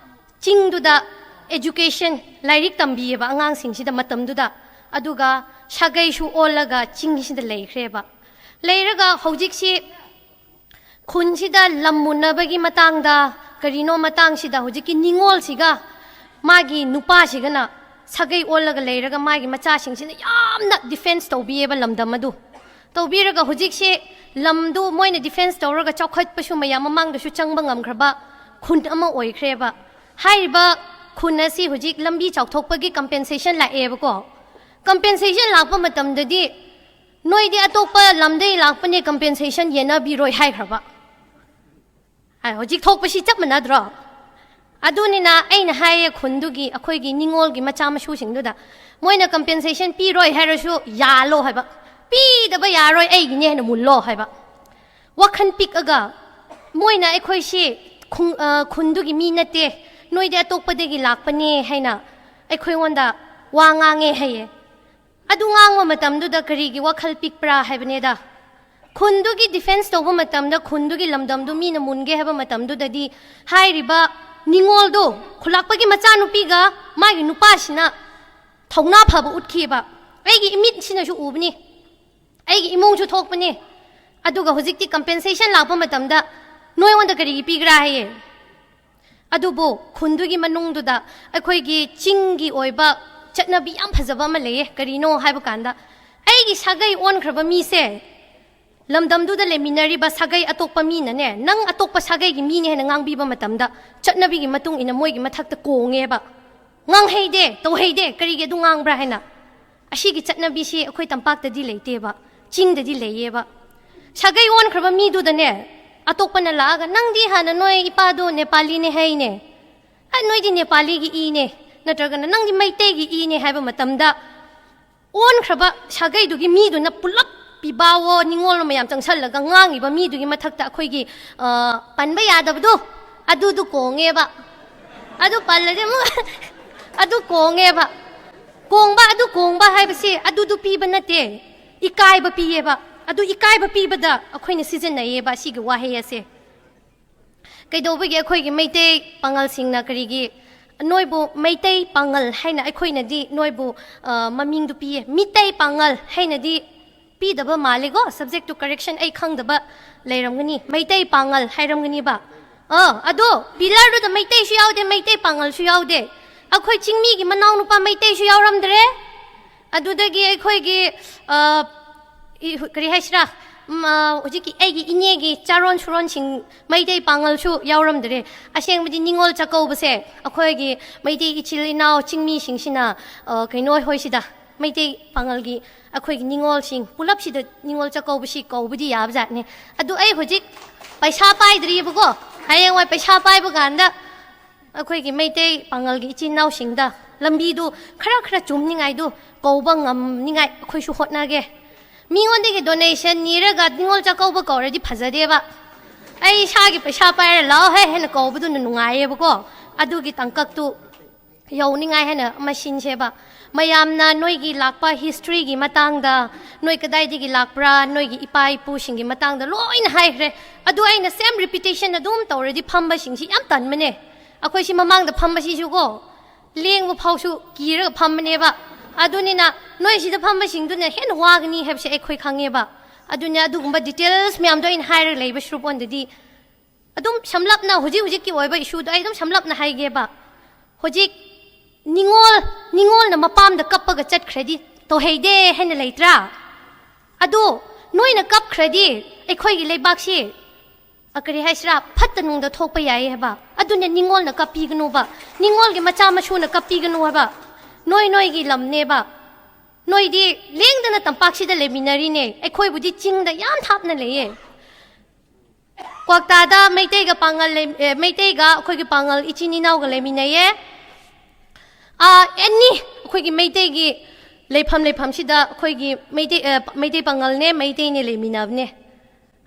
ꯆꯤꯡꯗꯨꯗ education, ꯂꯥꯏꯔꯤꯛ ꯇꯝꯕꯤꯌꯦꯕ ꯑꯉꯥꯡꯁꯤꯡꯁꯤꯗ ꯃꯇꯝꯗꯨꯗ꯫ ꯑꯗꯨꯒ ꯁꯥꯒꯩꯁꯨ ꯑꯣꯜꯂꯒ ꯆꯤꯡꯁꯤꯗ ꯂꯩꯈ꯭ꯔꯦꯕ꯫ ꯂꯩꯔꯒ ꯍꯧꯖꯤꯛꯁꯤ ꯈꯨꯟꯁꯤꯗ ꯂꯝ ꯃꯨꯟꯅꯕꯒꯤ ꯃꯇꯥꯡꯗ, ꯀꯔꯤꯅꯣ ꯃꯇꯥꯡꯁꯤꯗ ꯍꯧꯖꯤꯛꯀꯤ ꯅꯤꯉꯣꯜꯁꯤꯒ ꯃꯥꯒꯤ ꯅꯨꯄꯥꯁꯤꯒꯅ ꯁꯥꯒꯩ ꯑꯣꯜꯂꯒ ꯂꯩꯔꯒ ꯃꯥꯒꯤ ꯃꯆꯥꯁꯤꯡꯁꯤꯅ ꯌꯥꯝꯅ ꯗꯤꯐꯦꯟꯁ ꯇꯧꯕꯤꯌꯦꯕ ꯂꯝꯗꯝ ꯑꯗꯨ꯫ ꯇꯧꯕꯤꯔꯒ ꯍꯧꯖꯤꯛꯁꯦ ꯂꯝꯗꯨ ꯃꯣꯏꯅ ꯗꯤꯐꯦꯟꯁ ꯇꯧꯔꯒ ꯆꯥꯎꯈꯠꯄꯁꯨ ꯃꯌꯥꯝ ꯃꯃꯥꯡꯗꯁꯨ ꯆꯪꯕ ꯉꯝꯈ꯭ꯔꯕ ꯈꯨꯟ ꯑꯃ ꯑꯣꯏꯈ꯭ꯔꯦꯕ꯫ ꯍꯥꯏꯔꯤꯕ ꯈꯨꯟ ꯑꯁꯤ ꯍꯧꯖꯤꯛ ꯂꯝꯕꯤ ꯆꯥꯎꯊꯣꯛꯄꯒꯤ ꯀꯝꯄꯦꯟꯁꯦꯁꯟ ꯂꯥꯛꯑꯦꯕꯀꯣ꯫ ꯀꯝꯄꯦꯟꯁꯦꯁꯟ ꯂꯥꯛꯄ ꯃꯇꯝꯗꯗꯤ ꯅꯣꯏꯗꯤ ꯑꯇꯣꯞꯄ ꯂꯝꯗꯒꯤ ꯂꯥꯛꯄꯅꯦ, ꯀꯝꯄꯦꯟꯁꯦꯁꯟ ꯌꯦꯟꯅꯕꯤꯔꯣꯏ ꯍꯥꯏꯈ꯭ꯔꯕ꯫ ꯍꯥꯏ, ꯍꯧꯖꯤꯛ ꯊꯣꯛꯄꯁꯤ ꯆꯞ ꯃꯥꯟꯅꯗ꯭ꯔꯣ? ꯑꯗꯨꯅꯤꯅ ꯑꯩꯅ ꯍꯥꯏꯌꯦ, ꯈꯨꯟꯗꯨꯒꯤ, ꯑꯩꯈꯣꯏꯒꯤ ꯅꯤꯉꯣꯜꯒꯤ ꯃꯆꯥ ꯃꯁꯨꯁꯤꯡꯗꯨꯗ, ꯃꯣꯏꯅ ꯀꯝꯄꯦꯟꯁꯦꯁꯟ ꯄꯤꯔꯣꯏ ꯍꯥꯏꯔꯁꯨ ꯌꯥꯜꯂꯣ ꯍꯥꯏꯕ, ꯄꯤꯗꯕ ꯌꯥꯔꯣꯏ, ꯑꯩꯒꯤꯅꯦ ꯍꯥꯏꯅ ꯃꯨꯜꯂꯣ ꯍꯥꯏꯕ꯫ ꯋꯥꯈꯜ ꯄꯤꯛꯑꯒ ꯃꯣꯏꯅ ꯑꯩꯈꯣꯏꯁꯤ ꯈꯨꯡ-, ꯑ, ꯈꯨꯟꯗꯨꯒꯤ ꯃꯤ ꯅꯠꯇꯦ, ꯅꯣꯏꯗꯤ ꯑꯇꯣꯞꯄꯗꯒꯤ ꯂꯥꯛꯄꯅꯦ ꯍꯥꯏꯅ ꯑꯩꯈꯣꯏꯉꯣꯟꯗ ꯋꯥ ꯉꯥꯡꯉꯦ ꯍꯥꯏꯌꯦ꯫ ꯑꯗꯨ ꯉꯥꯡꯕ ꯃꯇꯝꯗꯨꯗ ꯀꯔꯤꯒꯤ ꯋꯥꯈꯜ ꯄꯤꯛꯄ꯭ꯔꯥ ꯍꯥꯏꯕꯅꯦꯗ꯫ ꯈꯨꯟꯗꯨꯒꯤ ꯗꯤꯐꯦꯟꯁ ꯇꯧꯕ ꯃꯇꯝꯗ, ꯈꯨꯟꯗꯨꯒꯤ ꯂꯝꯗꯝꯗꯨ ꯃꯤꯅ ꯃꯨꯟꯒꯦ ꯍꯥꯏꯕ ꯃꯇꯝꯗꯨꯗꯗꯤ, ꯍꯥꯏꯔꯤꯕ ꯅꯤꯉꯣꯜꯗꯣ, ꯈꯨꯂꯥꯛꯄꯒꯤ ꯃꯆꯥꯅꯨꯄꯤꯒ ꯃꯥꯒꯤ ꯅꯨꯄꯥꯁꯤꯅ ꯊꯧꯅꯥ ꯐꯕ ꯎꯠꯈꯤꯕ꯫ ꯑꯩꯒꯤ ꯏꯃꯤꯠꯁꯤꯅꯁꯨ ꯎꯕꯅꯤ, ꯑꯩꯒꯤ ꯏꯃꯨꯡꯁꯨ ꯊꯣꯛꯄꯅꯤ꯫ ꯑꯗꯨꯒ ꯍꯧꯖꯤꯛꯇꯤ ꯀꯝꯄꯦꯟꯁꯦꯁꯟ ꯂꯥꯛꯄ ꯃꯇꯝꯗ ꯅꯣꯏꯉꯣꯟꯗ ꯀꯔꯤꯒꯤ ꯄꯤꯒ꯭ꯔꯥ ꯍꯥꯏꯌꯦ? ꯑꯗꯨꯕꯨ ꯈꯨꯟꯗꯨꯒꯤ ꯃꯅꯨꯡꯗꯨꯗ ꯑꯩꯈꯣꯏꯒꯤ ꯆꯤꯡꯒꯤ ꯑꯣꯏꯕ ꯆꯠꯅꯕꯤ ꯌꯥꯝ ꯐꯖꯕ ꯑꯃ ꯂꯩꯌꯦ꯫ ꯀꯔꯤꯅꯣ ꯍꯥꯏꯕ ꯀꯥꯟꯗ, ꯑꯩꯒꯤ ꯁꯥꯒꯩ ꯑꯣꯟꯈ꯭ꯔꯕ ꯃꯤꯁꯦ, ꯂꯝꯗꯝꯗꯨꯗ ꯂꯩꯃꯤꯟꯅꯔꯤꯕ ꯁꯥꯒꯩ ꯑꯇꯣꯞꯄ ꯃꯤꯅꯅꯦ, ꯅꯪ ꯑꯇꯣꯞꯄ ꯁꯥꯒꯩꯒꯤ ꯃꯤꯅꯦ ꯍꯥꯏꯅ ꯉꯥꯡꯕꯤꯕ ꯃꯇꯝꯗ, ꯆꯠꯅꯕꯤꯒꯤ ꯃꯇꯨꯡ ꯏꯟꯅ ꯃꯣꯏꯒꯤ ꯃꯊꯛꯇ ꯀꯣꯡꯉꯦꯕ꯫ ꯉꯥꯡꯍꯩꯗꯦ, ꯇꯧꯍꯩꯗꯦ, ꯀꯔꯤꯒꯤ ꯑꯗꯨ ꯉꯥꯡꯕ꯭ꯔꯥ ꯍꯥꯏꯅ꯫ ꯑꯁꯤꯒꯤ ꯆꯠꯅꯕꯤꯁꯤ ꯑꯩꯈꯣꯏ ꯇꯝꯄꯥꯛꯇꯗꯤ ꯂꯩꯇꯦꯕ, ꯆꯤꯡꯗꯗꯤ ꯂꯩꯌꯦꯕ꯫ ꯁꯥꯒꯩ ꯑꯣꯟꯈ꯭ꯔꯕ ꯃꯤꯗꯨꯗꯅꯦ, ꯑꯇꯣꯞꯄꯅ ꯂꯥꯛꯑꯒ, "ꯅꯪꯗꯤ ꯍꯥꯟꯅ ꯅꯣꯏ ꯏꯄꯥꯗꯣ ꯅꯦꯄꯥꯂꯤꯅꯦ ꯍꯥꯏꯅꯦ, ꯑ, ꯅꯣꯏꯗꯤ ꯅꯦꯄꯥꯂꯤꯒꯤ ꯏꯅꯦ, ꯅꯠꯇ꯭ꯔꯒꯅ ꯅꯪꯗꯤ ꯃꯩꯇꯩꯒꯤ ꯏꯅꯦ" ꯍꯥꯏꯕ ꯃꯇꯝꯗ, ꯑꯣꯟꯈ꯭ꯔꯕ ꯁꯥꯒꯩꯗꯨꯒꯤ ꯃꯤꯗꯨꯅ ꯄꯨꯂꯞ ꯄꯤꯕꯥꯋꯣ ꯅꯤꯉꯣꯜ ꯃꯌꯥꯝ ꯆꯪꯁꯜꯂꯒ ꯉꯥꯡꯉꯤꯕ ꯃꯤꯗꯨꯒꯤ ꯃꯊꯛꯇ ꯑꯩꯈꯣꯏꯒꯤ, ꯑ, ꯄꯟꯕ ꯌꯥꯗꯕꯗꯣ, ꯑꯗꯨꯗꯨ ꯀꯣꯡꯉꯦꯕ꯫ ꯑꯗꯨ ꯄꯜꯂꯗꯤ ꯑꯃꯨꯛ ꯑꯗꯨ ꯀꯣꯡꯉꯦꯕ꯫ ꯀꯣꯡꯕ, ꯑꯗꯨ ꯀꯣꯡꯕ ꯍꯥꯏꯕꯁꯤ ꯑꯗꯨꯗꯨ ꯄꯤꯕ ꯅꯠꯇꯦ, ꯏꯀꯥꯏꯕ ꯄꯤꯌꯦꯕ꯫ ꯑꯗꯨ ꯏꯀꯥꯏꯕ ꯄꯤꯕꯗ ꯑꯩꯈꯣꯏꯅ ꯁꯤꯖꯤꯟꯅꯩꯌꯦꯕ ꯑꯁꯤꯒꯤ ꯋꯥꯍꯩ ꯑꯁꯦ꯫ ꯀꯩꯗꯧꯕꯒꯤ ꯑꯩꯈꯣꯏꯒꯤ ꯃꯩꯇꯩ ꯄꯥꯉꯜꯁꯤꯡꯅ ꯀꯔꯤꯒꯤ ꯅꯣꯏꯕꯨ ꯃꯩꯇꯩ ꯄꯥꯉꯜ ꯍꯥꯏꯅ ꯑꯩꯈꯣꯏꯅꯗꯤ ꯅꯣꯏꯕꯨ, ꯑ, ꯃꯃꯤꯡꯗꯨ ꯄꯤꯌꯦ? ꯃꯤꯇꯩ ꯄꯥꯉꯜ ꯍꯥꯏꯅꯗꯤ ꯄꯤꯗꯕ ꯃꯥꯜꯂꯦꯀꯣ꯫ Subject to correction ꯑꯩ ꯈꯪꯗꯕ ꯂꯩꯔꯝꯒꯅꯤ꯫ ꯃꯩꯇꯩ ꯄꯥꯉꯜ ꯍꯥꯏꯔꯝꯒꯅꯤꯕ꯫ ꯑ, ꯑꯗꯣ ꯄꯤꯂꯔꯗꯨꯗ ꯃꯩꯇꯩꯁꯨ ꯌꯥꯎꯗꯦ, ꯃꯩꯇꯩ ꯄꯥꯉꯜꯁꯨ ꯌꯥꯎꯗꯦ꯫ ꯑꯩꯈꯣꯏ ꯆꯤꯡꯃꯤꯒꯤ ꯃꯅꯥꯎꯅꯨꯄꯥ ꯃꯩꯇꯩꯁꯨ ꯌꯥꯎꯔꯝꯗ꯭ꯔꯦ꯫ ꯑꯗꯨꯗꯒꯤ ꯑꯩꯈꯣꯏꯒꯤ, ꯑ, ꯏ-, ꯀꯔꯤ ꯍꯥꯏꯁꯤꯔꯥ, ꯎꯝ, ꯑ, ꯍꯧꯖꯤꯛꯀꯤ ꯑꯩꯒꯤ ꯏꯅꯦꯒꯤ ꯆꯥꯔꯣꯟ ꯁꯨꯔꯣꯟꯁꯤꯡ ꯃꯩꯇꯩ ꯄꯥꯉꯜꯁꯨ ꯌꯥꯎꯔꯝꯗ꯭ꯔꯦ꯫ ꯑꯁꯦꯡꯕꯗꯤ ꯅꯤꯉꯣꯜ ꯆꯥꯛꯀꯧꯕꯁꯦ ꯑꯩꯈꯣꯏꯒꯤ ꯃꯩꯇꯩ ꯏꯆꯤꯜ ꯏꯅꯥꯎ ꯆꯤꯡꯃꯤꯁꯤꯡꯁꯤꯅ, ꯑ, ꯀꯩꯅꯣ ꯍꯣꯏꯁꯤꯗ, ꯃꯩꯇꯩ ꯄꯥꯉꯜꯒꯤ ꯑꯩꯈꯣꯏꯒꯤ ꯅꯤꯉꯣꯜꯁꯤꯡ ꯄꯨꯂꯞꯁꯤꯗ ꯅꯤꯉꯣꯜ ꯆꯥꯛꯀꯧꯕꯁꯤ ꯀꯧꯕꯗꯤ ꯌꯥꯕꯖꯥꯠꯅꯤ꯫ ꯑꯗꯨ ꯑꯩ ꯍꯧꯖꯤꯛ ꯄꯩꯁꯥ ꯄꯥꯏꯗ꯭ꯔꯤꯕꯀꯣ, ꯍꯌꯦꯡꯋꯥꯏ ꯄꯩꯁꯥ ꯄꯥꯏꯕ ꯀꯥꯟꯗ ꯑꯩꯈꯣꯏꯒꯤ ꯃꯩꯇꯩ ꯄꯥꯉꯜꯒꯤ ꯏꯆꯤꯟ ꯏꯅꯥꯎꯁꯤꯡꯗ ꯂꯝꯕꯤꯗꯨ ꯈꯔ ꯈꯔ ꯆꯨꯝꯅꯤꯡꯉꯥꯏꯗꯨ ꯀꯧꯕ ꯉꯝꯅꯤꯡꯉꯥꯏ ꯑꯩꯈꯣꯏꯁꯨ ꯍꯣꯠꯅꯒꯦ꯫ ꯃꯤꯉꯣꯟꯗꯒꯤ donation ꯅꯤꯔꯒ ꯅꯤꯉꯣꯜ ꯆꯥꯛꯀꯧꯕ ꯀꯧꯔꯗꯤ ꯐꯖꯗꯦꯕ꯫ ꯑꯩ ꯏꯁꯥꯒꯤ ꯄꯩꯁꯥ ꯄꯥꯏꯔ ꯂꯥꯛꯑꯣ ꯍꯦ ꯍꯥꯏꯅ ꯀꯧꯕꯗꯨꯅ ꯅꯨꯡꯉꯥꯏꯌꯦꯕꯀꯣ꯫ ꯑꯗꯨꯒꯤ ꯇꯥꯡꯀꯛꯇꯨ ꯌꯧꯅꯤꯡꯉꯥꯏ ꯍꯥꯏꯅ ꯑꯃ ꯁꯤꯟꯁꯦꯕ꯫ ꯃꯌꯥꯝꯅ ꯅꯣꯏꯒꯤ ꯂꯥꯛꯄ historyꯒꯤ ꯃꯇꯥꯡꯗ, ꯅꯣꯏ ꯀꯗꯥꯏꯗꯒꯤ ꯂꯥꯛꯄ꯭ꯔꯥ, ꯅꯣꯏꯒꯤ ꯏꯄꯥ ꯏꯄꯨꯁꯤꯡꯒꯤ ꯃꯇꯥꯡꯗ ꯂꯣꯏꯅ ꯍꯥꯏꯈ꯭ꯔꯦ꯫ ꯑꯗꯨ ꯑꯩꯅ same repetition ꯑꯗꯨꯝ ꯇꯧꯔꯗꯤ ꯐꯝꯕꯁꯤꯡꯁꯤ ꯌꯥꯝ ꯇꯟꯕꯅꯦ꯫ ꯑꯩꯈꯣꯏ ꯁꯤ ꯃꯃꯥꯡꯗ ꯐꯝꯕꯁꯤꯁꯨꯀꯣ, ꯂꯦꯡꯕ ꯐꯥꯎꯁꯨ ꯀꯤꯔꯒ ꯐꯝꯕꯅꯦꯕ꯫ ꯑꯗꯨꯅꯤꯅ ꯅꯣꯏ ꯁꯤꯗ ꯐꯝꯕꯁꯤꯡꯗꯨꯅ ꯍꯦꯟꯅ ꯋꯥꯒꯅꯤ ꯍꯥꯏꯕꯁꯦ ꯑꯩꯈꯣꯏ ꯈꯪꯉꯦꯕ꯫ ꯑꯗꯨꯅ ꯑꯗꯨꯒꯨꯝꯕ details ꯃꯌꯥꯝꯗꯣ ꯑꯩꯅ ꯍꯥꯏꯔꯒ ꯂꯩꯕ ꯁꯔꯨꯛ ꯑꯣꯟꯗꯗꯤ ꯑꯗꯨꯝ ꯁꯝꯂꯞꯅ ꯍꯧꯖꯤꯛ ꯍꯧꯖꯤꯛꯀꯤ ꯑꯣꯏꯕ issueꯗꯣ ꯑꯩ ꯑꯗꯨꯝ ꯁꯝꯂꯞꯅ ꯍꯥꯏꯒꯦꯕ꯫ ꯍꯧꯖꯤꯛ ꯅꯤꯉꯣꯜ, ꯅꯤꯉꯣꯜꯅ ꯃꯄꯥꯝꯗ ꯀꯞꯄꯒ ꯆꯠꯈ꯭ꯔꯗꯤ ꯇꯧꯍꯩꯗꯦ ꯍꯥꯏꯅ ꯂꯩꯇ꯭ꯔꯥ? ꯑꯗꯣ ꯅꯣꯏꯅ ꯀꯞꯈ꯭ꯔꯗꯤ ꯑꯩꯈꯣꯏꯒꯤ ꯂꯩꯕꯥꯛꯁꯤ, ꯑ, ꯀꯔꯤ ꯍꯥꯏꯁꯤꯔꯥ, ꯐꯠꯇ ꯅꯨꯡꯗ ꯊꯣꯛꯄ ꯌꯥꯏ ꯍꯥꯏꯕ꯫ ꯑꯗꯨꯅ ꯅꯤꯉꯣꯜꯅ ꯀꯞꯄꯤꯒꯅꯨꯕ, ꯅꯤꯉꯣꯜꯒꯤ ꯃꯆꯥ ꯃꯁꯨꯅ ꯀꯞꯄꯤꯒꯅꯨ ꯍꯥꯏꯕ꯫ ꯅꯣꯏ ꯅꯣꯏꯒꯤ ꯂꯝꯅꯦꯕ꯫ ꯅꯣꯏꯗꯤ ꯂꯦꯡꯗꯅ ꯇꯝꯄꯥꯛꯁꯤꯗ ꯂꯩꯃꯤꯟꯅꯔꯤꯅꯦ, ꯑꯩꯈꯣꯏꯕꯨꯗꯤ ꯆꯤꯡꯗ ꯌꯥꯝ ꯊꯥꯞꯅ ꯂꯩꯌꯦ꯫ ꯀ꯭ꯋꯥꯛꯇꯥꯗ ꯃꯩꯇꯩꯒ ꯄꯥꯉꯜ ꯂꯩ-, ꯑꯦ, ꯃꯩꯇꯩꯒ ꯑꯩꯈꯣꯏꯒꯤ ꯄꯥꯉꯜ ꯏꯆꯤꯟ ꯏꯅꯥꯎꯒ ꯂꯩꯃꯤꯟꯅꯩꯌꯦ꯫ ꯑꯥ, any ꯑꯩꯈꯣꯏꯒꯤ ꯃꯩꯇꯩꯒꯤ ꯂꯩꯐꯝ ꯂꯩꯐꯝꯁꯤꯗ ꯑꯩꯈꯣꯏꯒꯤ ꯃꯩꯇꯩ, ꯑꯦ, ꯃꯩꯇꯩ ꯄꯥꯉꯜꯅꯦ, ꯃꯩꯇꯩꯅꯦ ꯂꯩꯃꯤꯟꯅꯕꯅꯦ꯫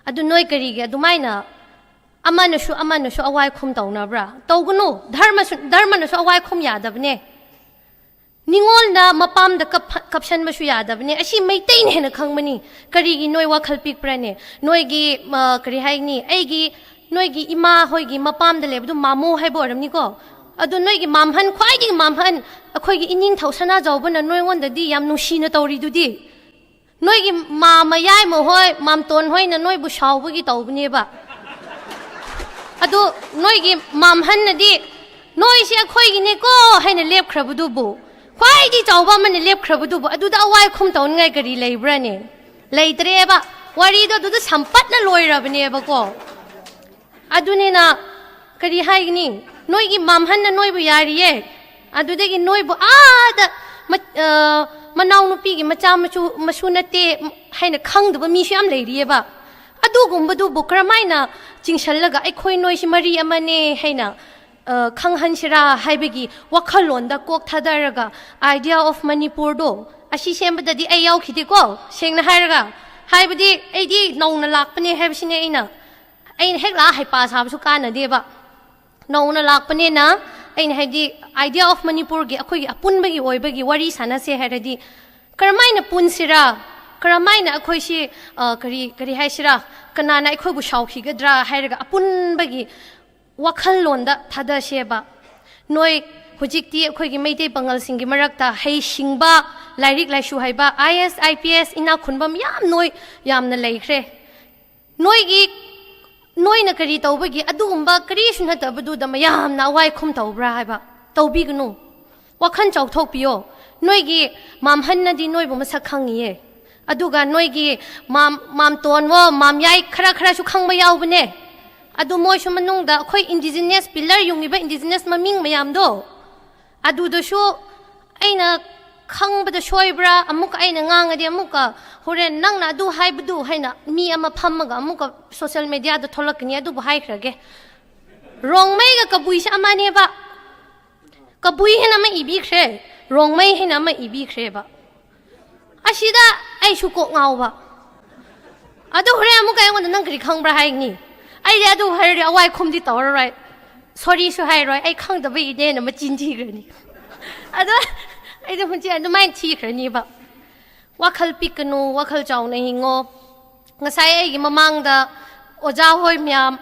ꯑꯗꯨ ꯅꯣꯏ ꯀꯔꯤꯒꯤ ꯑꯗꯨꯃꯥꯏꯅ ꯑꯃꯅꯁꯨ ꯑꯃꯅꯁꯨ ꯑꯋꯥꯏ ꯈꯨꯝ ꯇꯧꯅꯕ꯭ꯔꯥ? ꯇꯧꯒꯅꯨ꯫ ꯙꯔꯃꯁꯨ, ꯙꯔꯃꯅꯁꯨ ꯑꯋꯥꯏ ꯈꯨꯝ ꯌꯥꯗꯕꯅꯦ꯫ ꯅꯤꯉꯣꯜꯅ ꯃꯄꯥꯝꯗ ꯀꯞ-, ꯀꯞꯁꯟꯕꯁꯨ ꯌꯥꯗꯕꯅꯦ꯫ ꯑꯁꯤ ꯃꯩꯇꯩꯅ ꯍꯦꯟꯅ ꯈꯪꯕꯅꯤ꯫ ꯀꯔꯤꯒꯤ ꯅꯣꯏ ꯋꯥꯈꯜ ꯄꯤꯛꯄ꯭ꯔꯅꯦ? ꯅꯣꯏꯒꯤ, ꯑ, ꯀꯔꯤ ꯍꯥꯏꯅꯤ, ꯑꯩꯒꯤ, ꯅꯣꯏꯒꯤ ꯏꯃꯥ ꯍꯣꯏꯒꯤ ꯃꯄꯥꯝꯗ ꯂꯩꯕꯗꯨ ꯃꯥꯃꯣ ꯍꯥꯏꯕ ꯑꯣꯏꯔꯝꯅꯤꯀꯣ? ꯑꯗꯨ ꯅꯣꯏꯒꯤ ꯃꯥꯝꯍꯟ, ꯈ꯭ꯋꯥꯏꯗꯒꯤ ꯃꯥꯝꯍꯟ, ꯑꯩꯈꯣꯏꯒꯤ ꯏꯅꯤꯡꯊꯧ ꯁꯅꯥꯖꯥꯎꯕꯅ ꯅꯣꯏꯉꯣꯟꯗꯗꯤ ꯌꯥꯝ ꯅꯨꯡꯁꯤꯅ ꯇꯧꯔꯤꯗꯨꯗꯤ꯫ ꯅꯣꯏꯒꯤ ꯃꯥꯃ ꯌꯥꯏꯃ ꯍꯣꯏ, ꯃꯥꯝꯇꯣꯟ ꯍꯣꯏꯅ ꯅꯣꯏꯕꯨ ꯁꯥꯎꯕꯒꯤ ꯇꯧꯕꯅꯦꯕ꯫ ꯑꯗꯨ ꯅꯣꯏꯒꯤ ꯃꯥꯝꯍꯟꯅꯗꯤ ꯅꯣꯏꯁꯤ ꯑꯩꯈꯣꯏꯒꯤꯅꯦꯀꯣ ꯍꯥꯏꯅ ꯂꯦꯞꯈ꯭ꯔꯕꯗꯨꯕꯨ, ꯈ꯭ꯋꯥꯏꯗꯒꯤ ꯆꯥꯎꯕ ꯑꯃꯅ ꯂꯦꯞꯈ꯭ꯔꯕꯗꯨꯕꯨ, ꯑꯗꯨꯗ ꯑꯋꯥꯏ ꯈꯨꯝ ꯇꯧꯅꯤꯡꯉꯥꯏ ꯀꯔꯤ ꯂꯩꯕ꯭ꯔꯥꯅꯦ? ꯂꯩꯇ꯭ꯔꯦꯕ꯫ ꯋꯥꯔꯤꯗꯣ ꯑꯗꯨꯗ ꯁꯝꯄꯠꯅ ꯂꯣꯏꯔꯕꯅꯦꯕꯀꯣ꯫ ꯑꯗꯨꯅꯤꯅ ꯀꯔꯤ ꯍꯥꯏꯒꯅꯤ? ꯅꯣꯏꯒꯤ ꯃꯥꯝꯍꯟꯅ ꯅꯣꯏꯕꯨ ꯌꯥꯔꯤꯌꯦ꯫ ꯑꯗꯨꯗꯒꯤ ꯅꯣꯏꯕꯨ ꯑꯥꯗ ꯃ-, ꯑ, ꯃꯅꯥꯎꯅꯨꯄꯤꯒꯤ ꯃꯆꯥ ꯃꯁꯨ, ꯃꯁꯨ ꯅꯠꯇꯦ ꯍꯥꯏꯅ ꯈꯪꯗꯕ ꯃꯤꯁꯨ ꯌꯥꯝ ꯂꯩꯔꯤꯌꯦꯕ꯫ ꯑꯗꯨꯒꯨꯝꯕꯗꯨꯕꯨ ꯀꯔꯝꯍꯥꯏꯅ ꯆꯤꯡꯁꯜꯂꯒ ꯑꯩꯈꯣꯏ ꯅꯣꯏꯁꯤ ꯃꯔꯤ ꯑꯃꯅꯦ ꯍꯥꯏꯅ, ꯑ, ꯈꯪꯍꯟꯁꯤꯔꯥ ꯍꯥꯏꯕꯒꯤ ꯋꯥꯈꯜꯂꯣꯟꯗ ꯀꯣꯛ ꯊꯥꯗꯔꯒ Idea of Manipurꯗꯣ ꯑꯁꯤ ꯁꯦꯝꯕꯗꯗꯤ ꯑꯩ ꯌꯥꯎꯈꯤꯗꯦꯀꯣ, ꯁꯦꯡꯅ ꯍꯥꯏꯔꯒ꯫ ꯍꯥꯏꯕꯗꯤ ꯑꯩꯗꯤ ꯅꯧꯅ ꯂꯥꯛꯄꯅꯦ ꯍꯥꯏꯕꯁꯤꯅꯦ ꯑꯩꯅ, ꯑꯩꯅ ꯍꯦꯛ ꯂꯥꯛꯑ ꯍꯩꯄꯥ ꯁꯥꯕꯁꯨ ꯀꯥꯟꯅꯗꯦꯕ꯫ ꯅꯧꯅ ꯂꯥꯛꯄꯅꯤꯅ ꯑꯩꯅ ꯍꯥꯏꯕꯗꯤ Idea of Manipurꯒꯤ ꯑꯩꯈꯣꯏꯒꯤ ꯑꯄꯨꯟꯕꯒꯤ ꯑꯣꯏꯕꯒꯤ ꯋꯥꯔꯤ ꯁꯥꯟꯅꯁꯦ ꯍꯥꯏꯔꯗꯤ ꯀꯔꯝꯍꯥꯏꯅ ꯄꯨꯟꯁꯤꯔꯥ? ꯀꯔꯝꯍꯥꯏꯅ ꯑꯩꯈꯣꯏꯁꯤ, ꯑ, ꯀꯔꯤ, ꯀꯔꯤ ꯍꯥꯏꯁꯤꯔꯥ? ꯀꯅꯥꯅ ꯑꯩꯈꯣꯏꯕꯨ ꯁꯥꯎꯈꯤꯒꯗ꯭ꯔꯥ ꯍꯥꯏꯔꯒ ꯑꯄꯨꯟꯕꯒꯤ ꯋꯥꯈꯜꯂꯣꯟꯗ ꯊꯥꯗꯁꯦꯕ꯫ ꯅꯣꯏ ꯍꯧꯖꯤꯛꯇꯤ ꯑꯩꯈꯣꯏꯒꯤ ꯃꯩꯇꯩ ꯄꯥꯉꯜꯁꯤꯡꯒꯤ ꯃꯔꯛꯇ ꯍꯩꯁꯤꯡꯕ, ꯂꯥꯏꯔꯤꯛ ꯂꯥꯏꯁꯨ ꯍꯩꯕ, IAS, IPS, ꯏꯅꯥꯛ ꯈꯨꯟꯕ ꯃꯌꯥꯝ ꯅꯣꯏ ꯌꯥꯝꯅ ꯂꯩꯈ꯭ꯔꯦ꯫ ꯅꯣꯏꯒꯤ, ꯅꯣꯏꯅ ꯀꯔꯤ ꯇꯧꯕꯒꯤ ꯑꯗꯨꯒꯨꯝꯕ ꯀꯔꯤꯁꯨ ꯅꯠꯇꯕꯗꯨꯗ ꯃꯌꯥꯝꯅ ꯑꯋꯥꯏ ꯈꯨꯝ ꯇꯧꯕ꯭ꯔꯥ ꯍꯥꯏꯕ? ꯇꯧꯕꯤꯒꯅꯨ꯫ ꯋꯥꯈꯜ ꯆꯥꯎꯊꯣꯛꯄꯤꯌꯣ꯫ ꯅꯣꯏꯒꯤ ꯃꯥꯝꯍꯟꯅꯗꯤ ꯅꯣꯏꯕꯨ ꯃꯁꯛ ꯈꯪꯉꯤꯌꯦ꯫ ꯑꯗꯨꯒ ꯅꯣꯏꯒꯤ ꯃꯥꯝ-, ꯃꯥꯝꯇꯣꯟꯋꯣ, ꯃꯥꯝꯌꯥꯏ ꯈꯔ ꯈꯔꯁꯨ ꯈꯪꯕ ꯌꯥꯎꯕꯅꯦ꯫ ꯑꯗꯨ ꯃꯣꯏꯁꯨ ꯃꯅꯨꯡꯗ ꯑꯩꯈꯣꯏ indigenous pillar ꯌꯨꯡꯉꯤꯕ indigenous ꯃꯃꯤꯡ ꯃꯌꯥꯝꯗꯣ, ꯑꯗꯨꯗꯁꯨ ꯑꯩꯅ ꯈꯪꯕꯗ ꯁꯣꯏꯕ꯭ꯔꯥ, ꯑꯃꯨꯛꯀ ꯑꯩꯅ ꯉꯥꯡꯉꯗꯤ ꯑꯃꯨꯛꯀ ꯍꯣꯔꯦꯟ ꯅꯪꯅ ꯑꯗꯨ ꯍꯥꯏꯕꯗꯨ ꯍꯥꯏꯅ ꯃꯤ ꯑꯃ ꯐꯝꯃꯒ ꯑꯃꯨꯛꯀ social mediaꯗ ꯊꯣꯛꯂꯛꯀꯅꯤ꯫ ꯑꯗꯨꯕꯨ ꯍꯥꯏꯈ꯭ꯔꯒꯦ, ꯔꯣꯡꯃꯩꯒ ꯀꯕꯨꯏꯁꯦ ꯑꯃꯅꯦꯕ꯫ ꯀꯕꯨꯏ ꯍꯥꯏꯅ ꯑꯃ ꯏꯕꯤꯈ꯭ꯔꯦ, ꯔꯣꯡꯃꯩ ꯍꯥꯏꯅ ꯑꯃ ꯏꯕꯤꯈ꯭ꯔꯦꯕ꯫ ꯑꯁꯤꯗ ꯑꯩꯁꯨ ꯀꯣꯛ ꯉꯥꯎꯕ꯫ ꯑꯗꯨ ꯍꯣꯔꯦꯟ ꯑꯃꯨꯛꯀ ꯑꯩꯉꯣꯟꯗ "ꯅꯪ ꯀꯔꯤ ꯈꯪꯕ꯭ꯔꯥ?" ꯍꯥꯏꯒꯅꯤ꯫ ꯑꯩꯗꯤ ꯑꯗꯨ ꯍꯥꯏꯔꯗꯤ ꯑꯋꯥꯏ ꯈꯨꯝꯗꯤ ꯇꯧꯔꯔꯣꯏ, sorryꯁꯨ ꯍꯥꯏꯔꯣꯏ, "ꯑꯩ ꯈꯪꯗꯕꯒꯤꯅꯦꯅ" ꯃꯆꯤꯟ ꯊꯤꯈ꯭ꯔꯅꯤ꯫ ꯑꯗꯣ ꯑꯩꯗꯤ ꯍꯧꯖꯤꯛ ꯑꯗꯨꯃꯥꯏꯅ ꯊꯤꯈ꯭ꯔꯅꯤꯕ꯫ ꯋꯥꯈꯜ ꯄꯤꯛꯀꯅꯨ, ꯋꯥꯈꯜ ꯆꯥꯎꯅ ꯍꯤꯡꯉꯣ꯫ ꯉꯁꯥꯏ ꯑꯩꯒꯤ ꯃꯃꯥꯡꯗ ꯑꯣꯖꯥ ꯍꯣꯏ ꯃꯌꯥꯝ,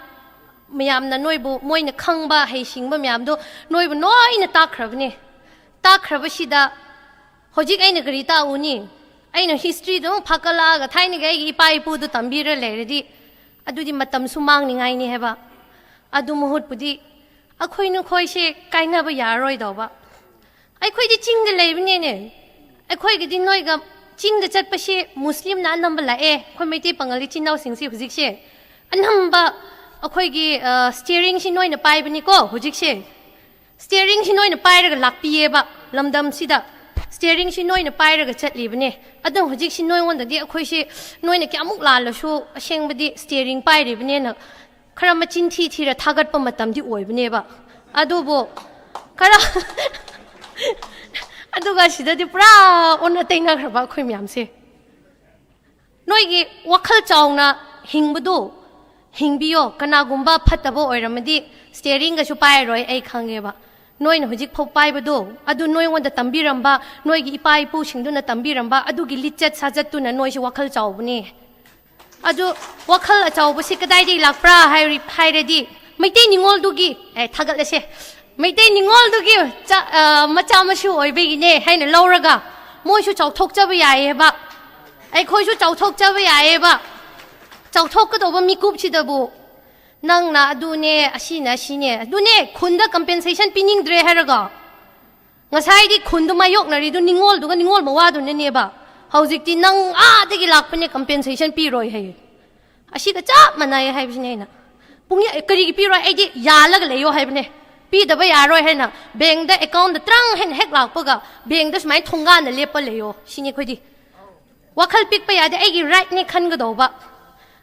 ꯃꯌꯥꯝꯅ ꯅꯣꯏꯕꯨ, ꯃꯣꯏꯅ ꯈꯪꯕ ꯍꯩꯁꯤꯡꯕ ꯃꯌꯥꯝꯗꯣ ꯅꯣꯏꯕꯨ ꯂꯣꯏꯅ ꯇꯥꯛꯈ꯭ꯔꯕꯅꯦ꯫ ꯇꯥꯛꯈ꯭ꯔꯕꯁꯤꯗ ꯍꯧꯖꯤꯛ ꯑꯩꯅ ꯀꯔꯤ ꯇꯥꯛꯎꯅꯤ? ꯑꯩꯅ historyꯗꯣ ꯑꯃꯨꯛ ꯐꯥꯀꯠꯂꯛꯑꯒ ꯊꯥꯏꯅꯒꯤ ꯑꯩꯒꯤ ꯏꯄꯥ ꯏꯄꯨꯗꯣ ꯇꯝꯕꯤꯔ ꯂꯩꯔꯗꯤ ꯑꯗꯨꯗꯤ ꯃꯇꯝꯁꯨ ꯃꯥꯡꯅꯤꯡꯉꯥꯏꯅꯤ ꯍꯥꯏꯕ꯫ ꯑꯗꯨ ꯃꯍꯨꯠꯄꯨꯗꯤ ꯑꯩꯈꯣꯏ ꯅꯈꯣꯏꯁꯦ ꯀꯥꯏꯅꯕ ꯌꯥꯔꯔꯣꯏꯗꯧꯕ꯫ ꯑꯩꯈꯣꯏꯗꯤ ꯆꯤꯡꯗ ꯂꯩꯕꯅꯦꯅꯦ꯫ ꯑꯩꯈꯣꯏꯒꯤꯗꯤ ꯅꯣꯏꯒ ꯆꯤꯡꯗ ꯆꯠꯄꯁꯤ ꯃꯨꯁꯂꯤꯝꯅ ꯑꯅꯝꯕ ꯂꯥꯛꯑꯦ꯫ ꯑꯩꯈꯣꯏ ꯃꯩꯇꯩ ꯄꯥꯉꯜ ꯏꯆꯤꯟ ꯏꯅꯥꯎꯁꯤꯡꯁꯤ ꯍꯧꯖꯤꯛꯁꯦ ꯑꯅꯝꯕ ꯑꯩꯈꯣꯏꯒꯤ, ꯑ, steeringꯁꯤ ꯅꯣꯏꯅ ꯄꯥꯏꯕꯅꯤꯀꯣ ꯍꯧꯖꯤꯛꯁꯦ꯫ Steeringꯁꯤ ꯅꯣꯏꯅ ꯄꯥꯏꯔꯒ ꯂꯥꯛꯄꯤꯌꯦꯕ ꯂꯝꯗꯝꯁꯤꯗ꯫ Steeringꯁꯤ ꯅꯣꯏꯅ ꯄꯥꯏꯔꯒ ꯆꯠꯂꯤꯕꯅꯦ꯫ ꯑꯗꯣ ꯍꯧꯖꯤꯛꯁꯤ ꯅꯣꯏꯉꯣꯟꯗꯗꯤ ꯑꯩꯈꯣꯏꯁꯤ ꯅꯣꯏꯅ ꯀꯌꯥꯃꯨꯛ ꯂꯥꯜꯂꯁꯨ ꯑꯁꯦꯡꯕꯗꯤ steering ꯄꯥꯏꯔꯤꯕꯅꯦꯅ ꯈꯔ ꯃꯆꯤꯟ ꯊꯤ ꯊꯤꯔ ꯊꯥꯒꯠꯄ ꯃꯇꯝꯗꯤ ꯑꯣꯏꯕꯅꯦꯕ꯫ ꯑꯗꯨꯕꯨ ꯈꯔ ꯑꯗꯨꯒ ꯁꯤꯗꯗꯤ ꯄꯨꯔꯥ ꯑꯣꯟꯅ ꯇꯩꯅꯈ꯭ꯔꯕ ꯑꯩꯈꯣꯏ ꯃꯌꯥꯝꯁꯦ꯫ ꯅꯣꯏꯒꯤ ꯋꯥꯈꯜ ꯆꯥꯎꯅ ꯍꯤꯡꯕꯗꯨ ꯍꯤꯡꯕꯤꯌꯣ꯫ ꯀꯅꯥꯒꯨꯝꯕ ꯐꯠꯇꯕ ꯑꯣꯏꯔꯝꯃꯗꯤ steeringꯒꯁꯨ ꯄꯥꯏꯔꯔꯣꯏ, ꯑꯩ ꯈꯪꯉꯦꯕ꯫ ꯅꯣꯏꯅ ꯍꯧꯖꯤꯛ ꯐꯥꯎ ꯄꯥꯏꯕꯗꯣ, ꯑꯗꯨ ꯅꯣꯏꯉꯣꯟꯗ ꯇꯝꯕꯤꯔꯝꯕ, ꯅꯣꯏꯒꯤ ꯏꯄꯥ ꯏꯄꯨꯁꯤꯡꯗꯨꯅ ꯇꯝꯕꯤꯔꯝꯕ ꯑꯗꯨꯒꯤ ꯂꯤꯆꯠ ꯁꯥꯖꯠꯇꯨꯅ ꯅꯣꯏꯁꯦ ꯋꯥꯈꯜ ꯆꯥꯎꯕꯅꯦ꯫ ꯑꯗꯨ ꯋꯥꯈꯜ ꯑꯆꯧꯕꯁꯤ ꯀꯗꯥꯏꯗꯒꯤ ꯂꯥꯛꯄ꯭ꯔꯥ ꯍꯥꯏꯔꯤ-, ꯍꯥꯏꯔꯗꯤ ꯃꯩꯇꯩ ꯅꯤꯉꯣꯜꯗꯨꯒꯤ, ꯑꯦ, ꯊꯥꯒꯠꯂꯁꯦ, ꯃꯩꯇꯩ ꯅꯤꯉꯣꯜꯗꯨꯒꯤ ꯆꯥ-, ꯑ, ꯃꯆꯥ ꯃꯁꯨ ꯑꯣꯏꯕꯒꯤꯅꯦ ꯍꯥꯏꯅ ꯂꯧꯔꯒ ꯃꯣꯏꯁꯨ ꯆꯥꯎꯊꯣꯛꯆꯕ ꯌꯥꯏꯌꯦꯕ, ꯑꯩꯈꯣꯏꯁꯨ ꯆꯥꯎꯊꯣꯛꯆꯕ ꯌꯥꯏꯌꯦꯕ꯫ ꯆꯥꯎꯊꯣꯛꯀꯗꯧꯕ ꯃꯤꯀꯨꯞꯁꯤꯗꯕꯨ ꯅꯪꯅ ꯑꯗꯨꯅꯦ, ꯑꯁꯤꯅ ꯑꯁꯤꯅꯦ, ꯑꯗꯨꯅꯦ ꯈꯨꯟꯗ compensation ꯄꯤꯅꯤꯡꯗ꯭ꯔꯦ ꯍꯥꯏꯔꯒ ꯉꯁꯥꯏꯗꯤ ꯈꯨꯟꯗꯨ ꯃꯥꯌꯣꯛꯅꯔꯤꯗꯨ ꯅꯤꯉꯣꯜꯗꯨꯒ ꯅꯤꯉꯣꯜ ꯃꯋꯥꯗꯨꯅꯅꯦꯕ꯫ ꯍꯧꯖꯤꯛꯇꯤ ꯅꯪ ꯑꯥꯗꯒꯤ ꯂꯥꯛꯄꯅꯦ, compensation ꯄꯤꯔꯣꯏ ꯍꯥꯏꯌꯦ꯫ ꯑꯁꯤꯒ ꯆꯞ ꯃꯥꯟꯅꯩ ꯍꯥꯏꯕꯁꯤꯅꯦ ꯑꯩꯅ꯫ ꯄꯨꯡ ꯀꯔꯤꯒꯤ ꯄꯤꯔꯣꯏ? ꯑꯩꯗꯤ ꯌꯥꯜꯂꯒ ꯂꯩꯌꯣ ꯍꯥꯏꯕꯅꯦ꯫ ꯄꯤꯗꯕ ꯌꯥꯔꯣꯏ ꯍꯥꯏꯅ bankꯗ accountꯗ ꯇ꯭ꯔꯪ ꯍꯥꯏꯅ ꯍꯦꯛ ꯂꯥꯛꯄꯒ bankꯗ ꯁꯨꯃꯥꯏꯅ ꯊꯣꯡꯒꯥꯟꯗ ꯂꯦꯞꯄ ꯂꯩꯌꯣ ꯁꯤꯅꯤ ꯑꯩꯈꯣꯏꯗꯤ꯫ ꯋꯥꯈꯜ ꯄꯤꯛꯄ ꯌꯥꯗꯦ, ꯑꯩꯒꯤ rightꯅꯦ ꯈꯟꯒꯗꯧꯕ꯫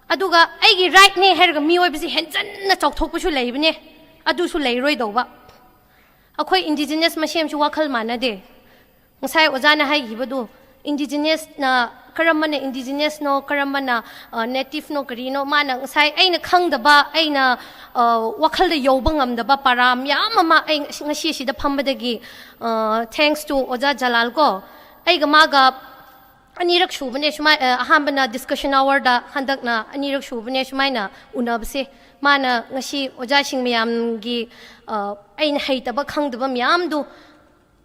ꯑꯗꯨꯒ ꯑꯩꯒꯤ rightꯅꯦ ꯍꯥꯏꯔꯒ ꯃꯤꯑꯣꯏꯕꯁꯤ ꯍꯦꯟꯖꯟꯅ ꯆꯥꯎꯊꯣꯛꯄꯁꯨ ꯂꯩꯕꯅꯦ, ꯑꯗꯨꯁꯨ ꯂꯩꯔꯣꯏꯗꯧꯕ꯫ ꯑꯩꯈꯣꯏ indigenous ꯃꯁꯦꯟꯁꯨ ꯋꯥꯈꯜ ꯃꯥꯟꯅꯗꯦ꯫ ꯉꯁꯥꯏ ꯑꯣꯖꯥꯅ ꯍꯥꯏꯈꯤꯕꯗꯨ, indigenousꯅ, ꯀꯔꯝꯕꯅ indigenousꯅꯣ, ꯀꯔꯝꯕꯅ, ꯑ, nativeꯅꯣ, ꯀꯔꯤꯅꯣ, ꯃꯥꯅ ꯉꯁꯥꯏ ꯑꯩꯅ ꯈꯪꯗꯕ, ꯑꯩꯅ, ꯑ, ꯋꯥꯈꯜꯗ ꯌꯧꯕ ꯉꯝꯗꯕ ꯄꯔꯥ ꯃꯌꯥꯝ ꯑꯃ ꯑꯩ ꯉꯁꯤ, ꯉꯁꯤ ꯑꯁꯤꯗ ꯐꯝꯕꯗꯒꯤ, ꯑ, thanks to ꯑꯣꯖꯥ ꯖꯂꯥꯜ ꯀꯣ, ꯑꯩꯒ ꯃꯥꯒ ꯑꯅꯤꯔꯛ ꯁꯨꯕꯅꯦ ꯁꯨꯃꯥꯏ-, ꯑ, ꯑꯍꯥꯟꯕꯅ discussion hourꯗ, ꯍꯟꯗꯛꯅ ꯑꯅꯤꯔꯛ ꯁꯨꯕꯅꯦ ꯁꯨꯃꯥꯏꯅ ꯎꯅꯕꯁꯦ꯫ ꯃꯥꯅ ꯉꯁꯤ ꯑꯣꯖꯥꯁꯤꯡ ꯃꯌꯥꯝꯒꯤ, ꯑ, ꯑꯩꯅ ꯍꯩꯇꯕ ꯈꯪꯗꯕ ꯃꯌꯥꯝꯗꯨ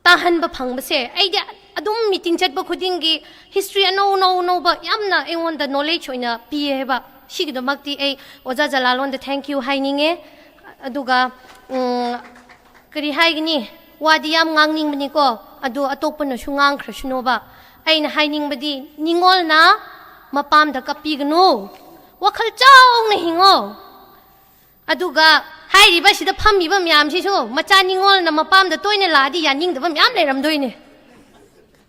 ꯇꯥꯍꯟꯕ ꯐꯪꯕꯁꯦ, ꯑꯩꯗꯤ ꯑꯗꯨꯝ meeting ꯆꯠꯄ ꯈꯨꯗꯤꯡꯒꯤ history ꯑꯅꯧ ꯑꯅꯧ ꯑꯅꯧꯕ ꯌꯥꯝꯅ ꯑꯩꯉꯣꯟꯗ knowledge ꯑꯣꯏꯅ ꯄꯤꯌꯦꯕ꯫ ꯁꯤꯒꯤꯗꯃꯛꯇꯤ ꯑꯩ ꯑꯣꯖꯥ ꯖꯂꯥꯜꯂꯣꯟꯗ thank you ꯍꯥꯏꯅꯤꯡꯉꯦ꯫ ꯑꯗꯨꯒ ꯎꯝ, ꯀꯔꯤ ꯍꯥꯏꯒꯅꯤ? ꯋꯥꯗꯤ ꯌꯥꯝ ꯉꯥꯡꯅꯤꯡꯕꯅꯤꯀꯣ, ꯑꯗꯨ ꯑꯇꯣꯞꯄꯅꯁꯨ ꯉꯥꯡꯈ꯭ꯔꯁꯅꯨꯕ꯫ ꯑꯩꯅ ꯍꯥꯏꯅꯤꯡꯕꯗꯤ, ꯅꯤꯉꯣꯜꯅ ꯃꯄꯥꯝꯗ ꯀꯞꯄꯤꯒꯅꯨ, ꯋꯥꯈꯜ ꯆꯥꯎꯅ ꯍꯤꯡꯉꯣ꯫ ꯑꯗꯨꯒ ꯍꯥꯏꯔꯤꯕ ꯁꯤꯗ ꯐꯝꯃꯤꯕ ꯃꯌꯥꯝꯁꯤꯁꯨ ꯃꯆꯥ ꯅꯤꯉꯣꯜꯅ ꯃꯄꯥꯝꯗ ꯇꯣꯏꯅ ꯂꯥꯛꯑꯗꯤ ꯌꯥꯅꯤꯡꯗꯕ ꯃꯌꯥꯝ ꯂꯩꯔꯝꯗꯣꯏꯅꯦ꯫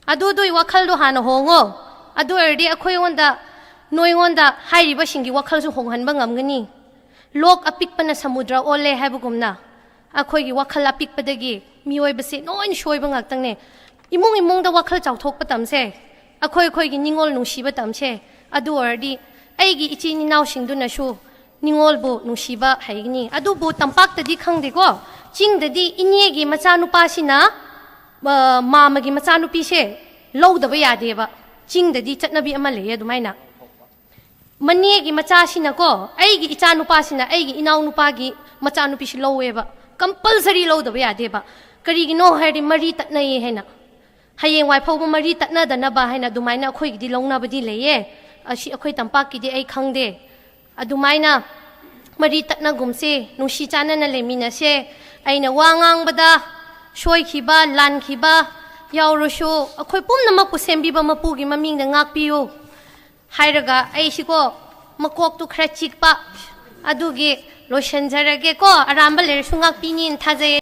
ꯑꯗꯨꯗꯨꯒꯤ ꯋꯥꯈꯜꯗꯣ ꯍꯥꯟꯅ ꯍꯣꯡꯉꯣ꯫ ꯑꯗꯨ ꯑꯣꯏꯔꯗꯤ ꯑꯩꯈꯣꯏꯉꯣꯟꯗ, ꯅꯣꯏꯉꯣꯟꯗ ꯍꯥꯏꯔꯤꯕꯁꯤꯡꯒꯤ ꯋꯥꯈꯜꯁꯨ ꯍꯣꯡꯍꯟꯕ ꯉꯝꯒꯅꯤ꯫ ꯂꯣꯛ ꯑꯄꯤꯛꯄꯅ ꯁꯃꯨꯗ꯭ꯔ ꯑꯣꯜꯂꯦ ꯍꯥꯏꯕꯒꯨꯝꯅ, ꯑꯩꯈꯣꯏꯒꯤ ꯋꯥꯈꯜ ꯑꯄꯤꯛꯄꯗꯒꯤ ꯃꯤꯑꯣꯏꯕꯁꯦ ꯂꯣꯏꯅ ꯁꯣꯏꯕ ꯉꯥꯛꯇꯪꯅꯦ꯫ ꯏꯃꯨꯡ ꯏꯃꯨꯡꯗ ꯋꯥꯈꯜ ꯆꯥꯎꯊꯣꯛꯄ ꯇꯝꯁꯦ꯫ ꯑꯩꯈꯣꯏ ꯑꯩꯈꯣꯏꯒꯤ ꯅꯤꯉꯣꯜ ꯅꯨꯡꯁꯤꯕ ꯇꯝꯁꯦ꯫ ꯑꯗꯨ ꯑꯣꯏꯔꯗꯤ ꯑꯩꯒꯤ ꯏꯆꯤꯟ ꯏꯅꯥꯎꯁꯤꯡꯗꯨꯅꯁꯨ ꯅꯤꯉꯣꯜꯕꯨ ꯅꯨꯡꯁꯤꯕ ꯍꯩꯒꯅꯤ꯫ ꯑꯗꯨꯕꯨ ꯇꯝꯄꯥꯛꯇꯗꯤ ꯈꯪꯗꯦꯀꯣ, ꯆꯤꯡꯗꯗꯤ ꯏꯅꯦꯒꯤ ꯃꯆꯥꯅꯨꯄꯥꯁꯤꯅ, ꯑ, ꯃꯥꯃꯒꯤ ꯃꯆꯥꯅꯨꯄꯤꯁꯦ ꯂꯧꯗꯕ ꯌꯥꯗꯦꯕ꯫ ꯆꯤꯡꯗꯗꯤ ꯆꯠꯅꯕꯤ ꯑꯃ ꯂꯩꯌꯦ ꯑꯗꯨꯃꯥꯏꯅ꯫ ꯃꯅꯦꯒꯤ ꯃꯆꯥꯁꯤꯅꯀꯣ, ꯑꯩꯒꯤ ꯏꯆꯥꯅꯨꯄꯥꯁꯤꯅ ꯑꯩꯒꯤ ꯏꯅꯥꯎꯅꯨꯄꯥꯒꯤ ꯃꯆꯥꯅꯨꯄꯤꯁꯤ ꯂꯧꯋꯦꯕ꯫ Compulsory ꯂꯧꯗꯕ ꯌꯥꯗꯦꯕ꯫ ꯀꯔꯤꯒꯤꯅꯣ ꯍꯥꯏꯔꯗꯤ ꯃꯔꯤ ꯇꯠꯅꯩꯌꯦ ꯍꯥꯏꯅ꯫ ꯍꯌꯦꯡꯋꯥꯏ ꯐꯥꯎꯕ ꯃꯔꯤ ꯇꯠꯅꯗꯅꯕ ꯍꯥꯏꯅ ꯑꯗꯨꯃꯥꯏꯅ ꯑꯩꯈꯣꯏꯒꯤꯗꯤ ꯂꯧꯅꯕꯗꯤ ꯂꯩꯌꯦ꯫ ꯑꯁꯤ ꯑꯩꯈꯣꯏ ꯇꯝꯄꯥꯛꯀꯤꯗꯤ ꯑꯩ ꯈꯪꯗꯦ꯫ ꯑꯗꯨꯃꯥꯏꯅ ꯃꯔꯤ ꯇꯠꯅꯒꯨꯝꯁꯦ, ꯅꯨꯡꯁꯤ ꯆꯥꯟꯅꯅ ꯂꯩꯃꯤꯟꯅꯁꯦ꯫ ꯑꯩꯅ ꯋꯥ ꯉꯥꯡꯕꯗ ꯁꯣꯏꯈꯤꯕ, ꯂꯥꯟꯈꯤꯕ ꯌꯥꯎꯔꯁꯨ, ꯑꯩꯈꯣꯏ ꯄꯨꯝꯅꯃꯛꯄꯨ ꯁꯦꯝꯕꯤꯕ ꯃꯄꯨꯒꯤ ꯃꯃꯤꯡꯗ ꯉꯥꯛꯄꯤꯌꯨ ꯍꯥꯏꯔꯒ, ꯑꯩꯁꯤꯀꯣ, ꯃꯀꯣꯛꯇꯨ ꯈꯔ ꯆꯤꯛꯄ, ꯑꯗꯨꯒꯤ ꯂꯣꯏꯁꯤꯟꯖꯔꯒꯦꯀꯣ꯫ ꯑꯔꯥꯟꯕ ꯂꯩꯔꯁꯨ ꯉꯥꯛꯄꯤꯅꯤꯅ ꯊꯥꯖꯩ꯫